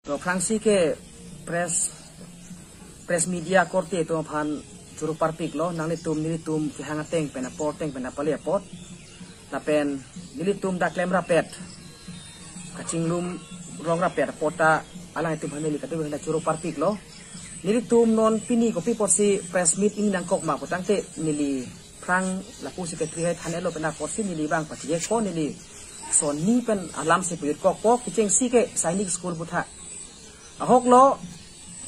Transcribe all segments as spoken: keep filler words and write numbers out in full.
Aphrangsi ke press press media korte atum aphan choro parpiklo, nanglitum nelitum kehang ateng pen apor ateng pen apale apot. Lapen nelitum dak klem rapet, kachinglum rong rapet apot ta alanglitum aphan neli kadokave aphan choro parpiklo. Nelitum non pini kopi apotsi press meet ingni nangkok ma putangte neli aphrang lapu secretary hai than-etlo pen apotsi neli bang pachijekpo, neli son ni pen alamsi pajut kokpo, kechengsi ke Sainik School puthak. Ahoklo,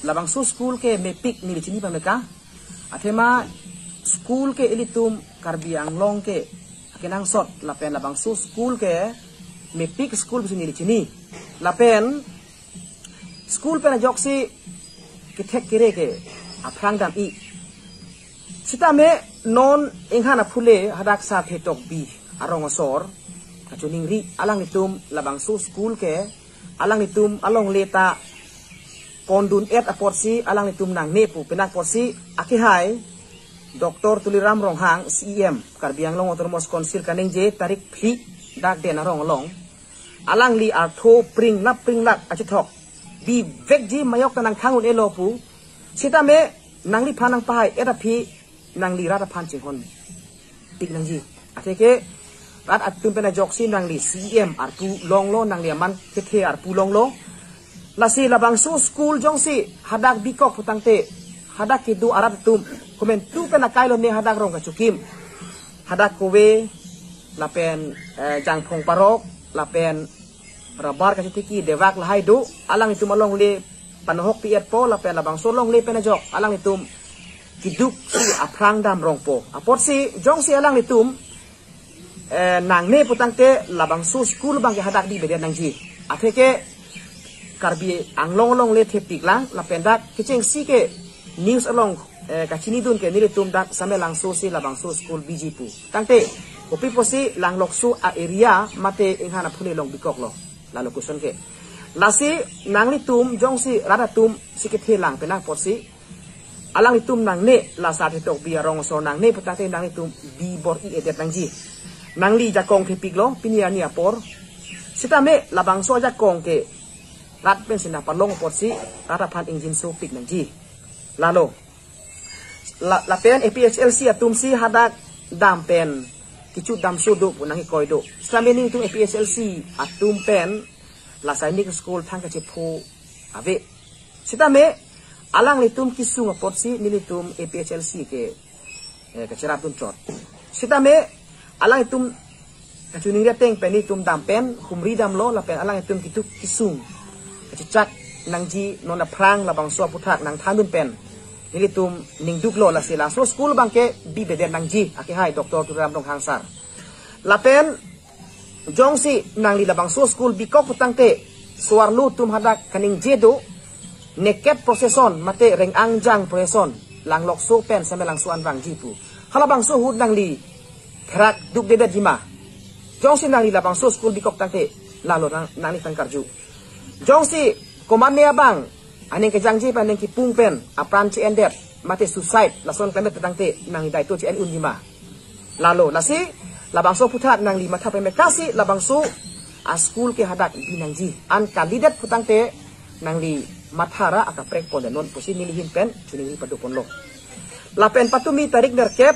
labangso school ke mepik neli chini pameka. Athema school ke ilitum Karbi Anglong ke akenangsot lapen labangso school ke mepik school pusi neli chini. Lapen school pen ajoksi kethek kere ke aphrang dam-i. Sitame non inghan aphule hadak Sarthe Tokbi arong asor kachiningri, alanglitum labangso school ke alanglitum alongle ta pondun-et apotsi alanglitum nangne pu, penang apotsi akehai Doctor Tuliram Ronghang, C E M, Karbi Anglong Autonomous Council kaningje tarik phli dak Den Arong along, alangli artho pringlap pringlap achethok, bivekji, majok ta nangkhang un-elo pu. Sitame nangliphan nangpahai-et aphi nangli rat aphan chinghon pik nangji. Atheke rat atum pen ajoksi nangli C E M arpu longlo, nangli aman kethe arpu longlo. Lasi labangso school jongsi hadak bikok putangte, hadak kedo arat atum komantu pen akailo ne hadak rong kachokim, hadak kove, lapen eh, jangphong parok, lapen rabar kachetheki, dewak lahai do, alanglitum alongle panohok pi-etpo, lapen labangso alongle pen ajok alanglitum keduksi aphrang dam rongpo. Apotsi jongsi alanglitum eh, nangne putangte labangso school abang ke hadak bibedet nangji. Atheke Karbi Anglong alongle thepiklang, lapen dak kechengsi ke news along eh, kachinidun ke nelitum dak Samelangso si labangso school biji pu. Tangte kopi apotsi Langlokso a-area mate inghan aphule along bikoklo, lalo question ke. Lasi nanglitum jongsi rat atum si kethe lang penang apotsi alanglitum nangne, la Sarthe Tokbi arong asor nangne putangte nanglitum bi bor-i-edet nangji. Nangli jakong thepiklo pini arni apor. Sitame labangso ajakong ke rat pensi nangpalong apotsi rat aphan ingjinso pik nangji. Lalo. La, lapen A P H L C atumsi hadak dam pen kecho damso do pu nangkoi do. Sitame nelitum A P H L C atum pen la Sainik School thang kachepho ave. Sitame alanglitum kesung apotsi nelitum A P H L C ke eh, kacherap dun chot. Sitame alanglitum kachiningri ateng pen nelitum dam pen humri damlo, lapen alanglitum kedo kesung kachechak nangji, non aphrang labangso aputhak nangthandun pen nelitum ningduklo, lasi laso school abang ke bibedet nangji, akehai Doctor Tuliram Ronghang sir. Lapen jongsi nangli labangso school bikok putangte, so-arlo atum hadak kaningje do, naked procession mate reng-angjang procession Langlokso pen Samelangso an vangji pu. Halabangso ahut nangli therak dukdedetji ma? Jongsi nangli labangso school bikok tangte, lalo nang, nangli tangkarju. Jongsi komatne abang aning kejangje pen, aning kepung pen apran che-endet mate suicide lason klemet tangte, nangli daito che-en unji ma? Lalo. Lasi labangso aputhak nangli matha pamekasi labangso a-school ke hadak bi nangji. An kalidet putangte nangli matha ra akaprek pondet non pusi neli ahin pen chiningri padoponlo. Lapen patumi tarik nerkep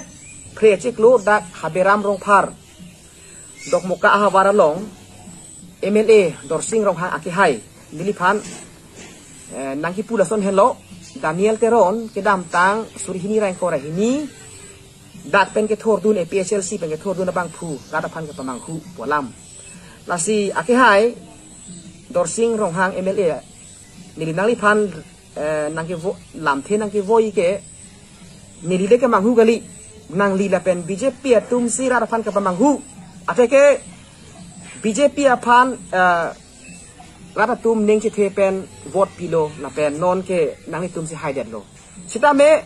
Phre achiklo dak Haberam Rongphar, Dokmoka ahavar along M L A Dorsing Ronghang akehai neliphan eh, nangkipu lason henlo, Daniel Teron kedamtang suri hini ra ingkoi ra hini dak pen kethordun, A P H L C pen kethordun abangphu rat aphan kepamanghu pu alam. Lasi akehai Dorsing Ronghang M L A neli nangliphan eh, nangkevo, lamthe nangkevoi ke neli le kemanghu kali, nangli lapen B J P atumsi rat aphan kepamanghu. Atheke B J P aphan eh, rat atum ning chethe pen vote pilo, lapen non ke nanglitumsi haidetlo. Sitame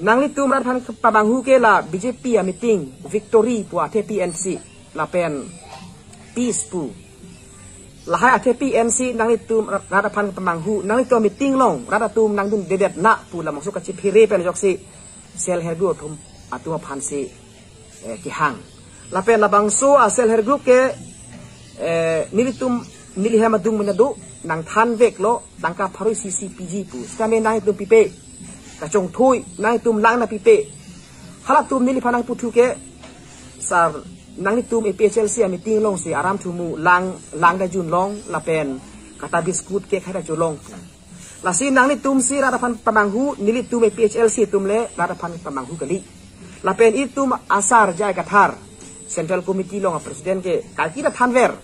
nanglitum rat aphan kepamanghu ke la B J P a-meeting Victory pu athepi ensi, lapen Peace pu, lahai athepi ensi nanglitum rat, rat aphan kepamanghu, nanglitum meeting along rat atum nangdundedet na pu labangso kachiphere pen ajoksi self help group atum, atum aphansi eh, kehang. Lapen labangso a-self help group ke eh, nelitum, neli hem adung mena do, nangthanveklo, tangka pharo isi isi piji pu. Sitame nanglitum pipe, kachongthui, nanglitum lang nangpipe. Halatum neliphan nangputhu ke, sir, nanglitum A P H L C a-meeting alongsi aram thumu lang, lang ta junlong lapen kata biscuit ke khai ta chulong pu. Lasi nanglitumsi rat aphan pamanghu, nelitum A P H L C atum le rat aphan pamanghu kali. Lapen itum asar J I Kathar, Central Committee along a-president ke kaiketa thanver.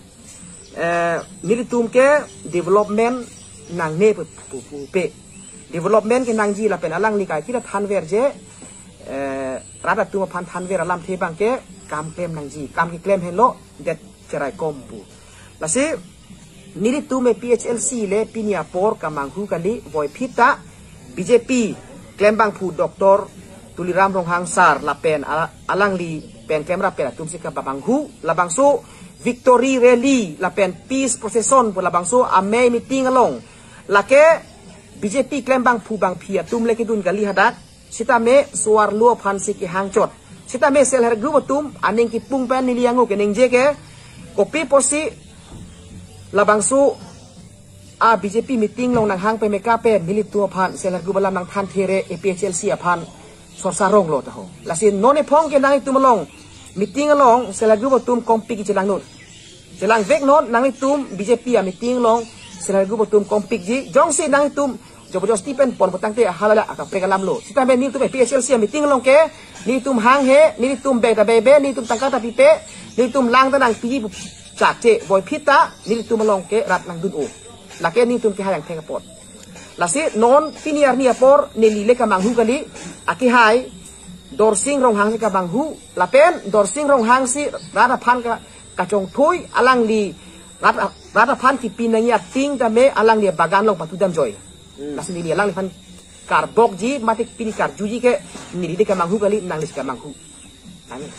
Eh, nelitum ke development nangne pu, pu, pu, pe. Development kenangji lapen alangli kaiketa thanver je, eh, rat atum aphan thanver alamthe abang ke kam klem nangji, kam keklem henlo, det cheraikom pu. Lasi, nelitum A P H L C le pini apor kamanghu kali, voiphit ta B J P klembangphu Doctor Tuliram Ronghang sir lapen a-, alangli pen klemrap pen atumsi kapamanghu, labangso victory rally lapen peace procession pu labangso amei meeting along. Lake B J P klembangphu bangphi atum le kedun kali hadak, sitame so-arlo aphansi kehangchot. Sitame self help group atum aning kipung pen neli angu keningje ke, kopi apotsi labangso a-B J P meeting along nanghang peme kape, nelitum aphan self help group alam nangthanthe re, A P H L C aphan sorsa ronglo ta ho. Lasi non ephong ke nanglitum along, meeting along self help group atum kongpik chelang non. Chelangvek non, nanglitum B J P a-meeting along self help group atum kongpikji, jongsi nanglitum jobojosti pen pon putangte hala la akaprek alamlo. Sitame nelitum A P H L C a-meeting along ke, nelitum hanghe, nelitum bag ta bebe, nelitum tangka ta pipe, nelitum lang ta nangpiji pu chakche, voiphit ta nelitum along ke rat nangdun-o. Lake nelitum kehai angthek apot. Lasi non pini arni apor neli le kamanghu kali, akehai Dorsing Ronghangsi kamanghu, lapen Dorsing Ronghangsi rat aphan ka, kachongthui, alangli rat, rat aphan kipi nangji ating tame alangli bagan along patudam joi. Hmm. Lasi neli alangliphan karbokji, mate pini karjuji ke, neli le kamanghu kali, nanglisi kamanghu. Amen.